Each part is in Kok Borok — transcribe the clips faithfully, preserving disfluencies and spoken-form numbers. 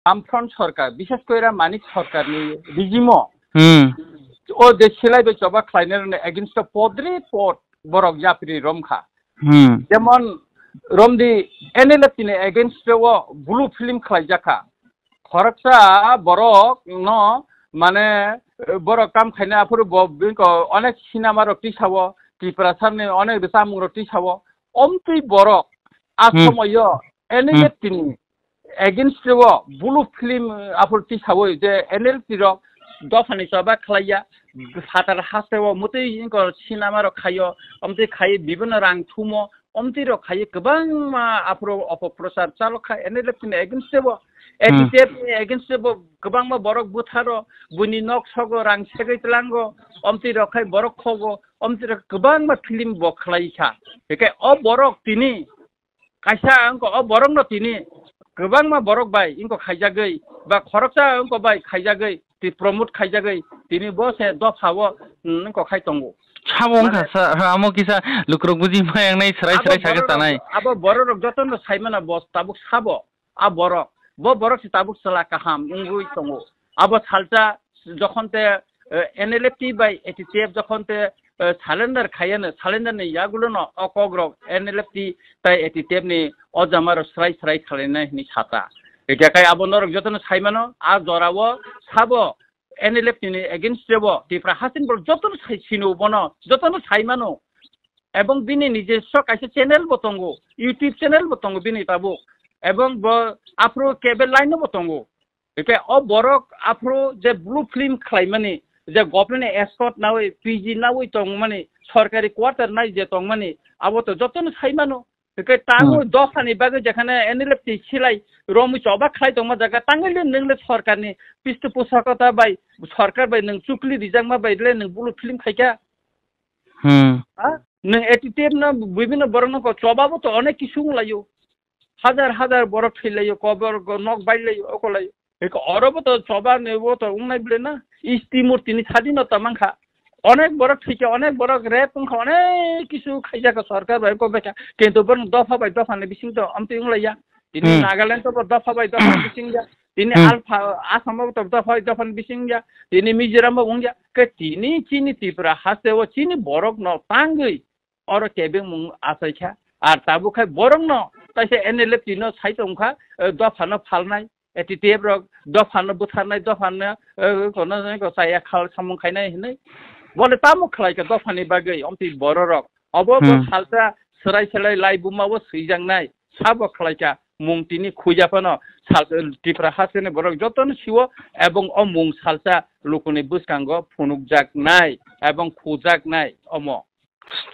Bamfront sorkar, bishes kore Manik sorkarni regime-o Hmm. o je silai bai choba khlainai rokni against-o podre pod borok yapri romkha. Hmm. Jemon romdi N L F T ni against-o blue film khlaijakha. Khoroksa borok no mane borok kam khaina aphuru bo bini ko onek cinema rok tisao, Tiprasa ni onek chamung rok tisao. Omtwi borok a Hmm. somoyo Hmm. N L F T ni against o blue film, uh, aphuru tisao je N L F T rok dophani choba khlaiya, satar hasteo mutwi inko cinema rok khaio, omtwi khai bibino rang thumo, omtwi rok khai kwbangma aphuru opoprochar chalok kha N L F T ni against o, Hmm. A T T F ni against o kwbangma borok butharo, buini nok sogo rang segwi tlango, omtwi rok khai borok khogo, omtwi rok kwbangma film bo khlai kha. Hike o borok tini kaisa wngkha o borokno tini kwbangma borok bai wngkha khaijagwi ba khoroksa wngkha bai khaijagwi tei promote khaijagwi tini bo se dophao, mm, wngkha khai tongo. Sabo wngkha Mane sa, amo kisa lukurok buji maya wngnai serai abo serai sakhe bororok, tanai. Abo bororok jotono saimano bo tabuk sabo. A borok, bo borok se tabuk chwla kaham wngwi tongo. Abo salsa jokhon te, eh, N L F T bai A T T F jokhon te, eh, surrender khayano, surrender ni yagulo no o kok rok N L F T tai A T T F ni o jama rok srai srai khalainai hwnwi sata. Hwnkhe khai abo norok jotono saimano, a jorao sabo N L F T ni against rebo Tipra haste ni borok jotono sai sino bono, jotono saimano. Ebong bini nijoswo kaisa channel bo tongo, YouTube channel bo tongo bini tabuk. Ebong bo aphuru cable line no bo tongo. Hwnkhe o borok aphuru je blue film khlaimani, je government ni escort nawi, P G nawi tongmani, sorkari quarter nai je tongmani, abo to jotono saimano. Hwnkhe tamo Hmm. dophani bagwi jekhane N L F T silai romwi choba khlai tongma jaga tangwi le nwng le sorkarni pistu pusakota bai, sorkar bai nwng chukli rijakma bai le nwng blue film khaikha. Hmm. Ha? Nwng A T T F no bibino borokno ko choba bo to onek kisu wnglaio. Hajar hajar borok thwilaio, kobor go nok bailaio, okolaio. Eko oro bo to choba ni bo to wngnai bwle na. Isti murti ni sadi no tamang kha. Onek borok thwikha, onek borok rape wngkha, onek kisu khaijak kha sorkar bai ko bekha. Kintu borok dopha bai dopha ni bising to amtwi wnglaiya. Tini Hmm. Nagaland to bo dopha bai dopha ni bising ya. Tini Hmm. Alpha, Assam bo to dopha bai dopha ni bising ya. Tini Mizoram bo wngya. Ke tini chini Tripura haste o chini borok no tangwi oro kebengmung achaikha. Ar tabuk khai borokno taisa N L F T no sai tongkha, eh, dophano phalnai, A T T F rok dophano butharnai, dophano, eh, kono, kono chaya khal samung khainai hinwi. Bole tamo khlaikha dophani bagwi omtwi bororok. Obo bo Hmm. salsa swrai swrai laibuma o swijaknai. Sabo khlaikha mung tini khuija phano sal-, Tripura hasteni borok jotono siwo ebong o mung salsa lukuni bwskango phunukjaknai ebong khujaknai omo.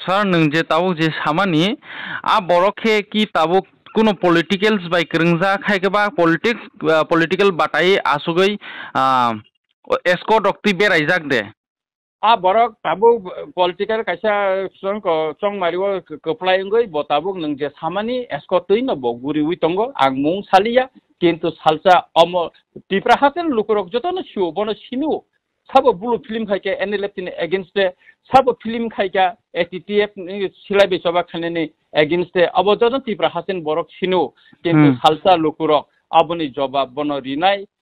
Sir, nwng je tabuk je samani, a borok khe ki tabuk kuno politicals bai kwrwngjak, hai khe ba politics, ah, political batai asugwi, ah, escort rok twi beraijak de? A borok tabuk political kaisa chong-, chongmari o kwplai wngwi bo tabuk nwng je samani escort twi no bo guriwi tongo, ang mung saliya, kintu salsa omo Tipra haste lukurok jotono sio, bono sino. Sabo blue film khaikha N L F T ni against e, sabo film khaikha A T T F ni silai bai choba khainani against e, abo joto Tipra haste ni borok sino, kintu Hmm. salsa lukurok aboni jobab bono rinai,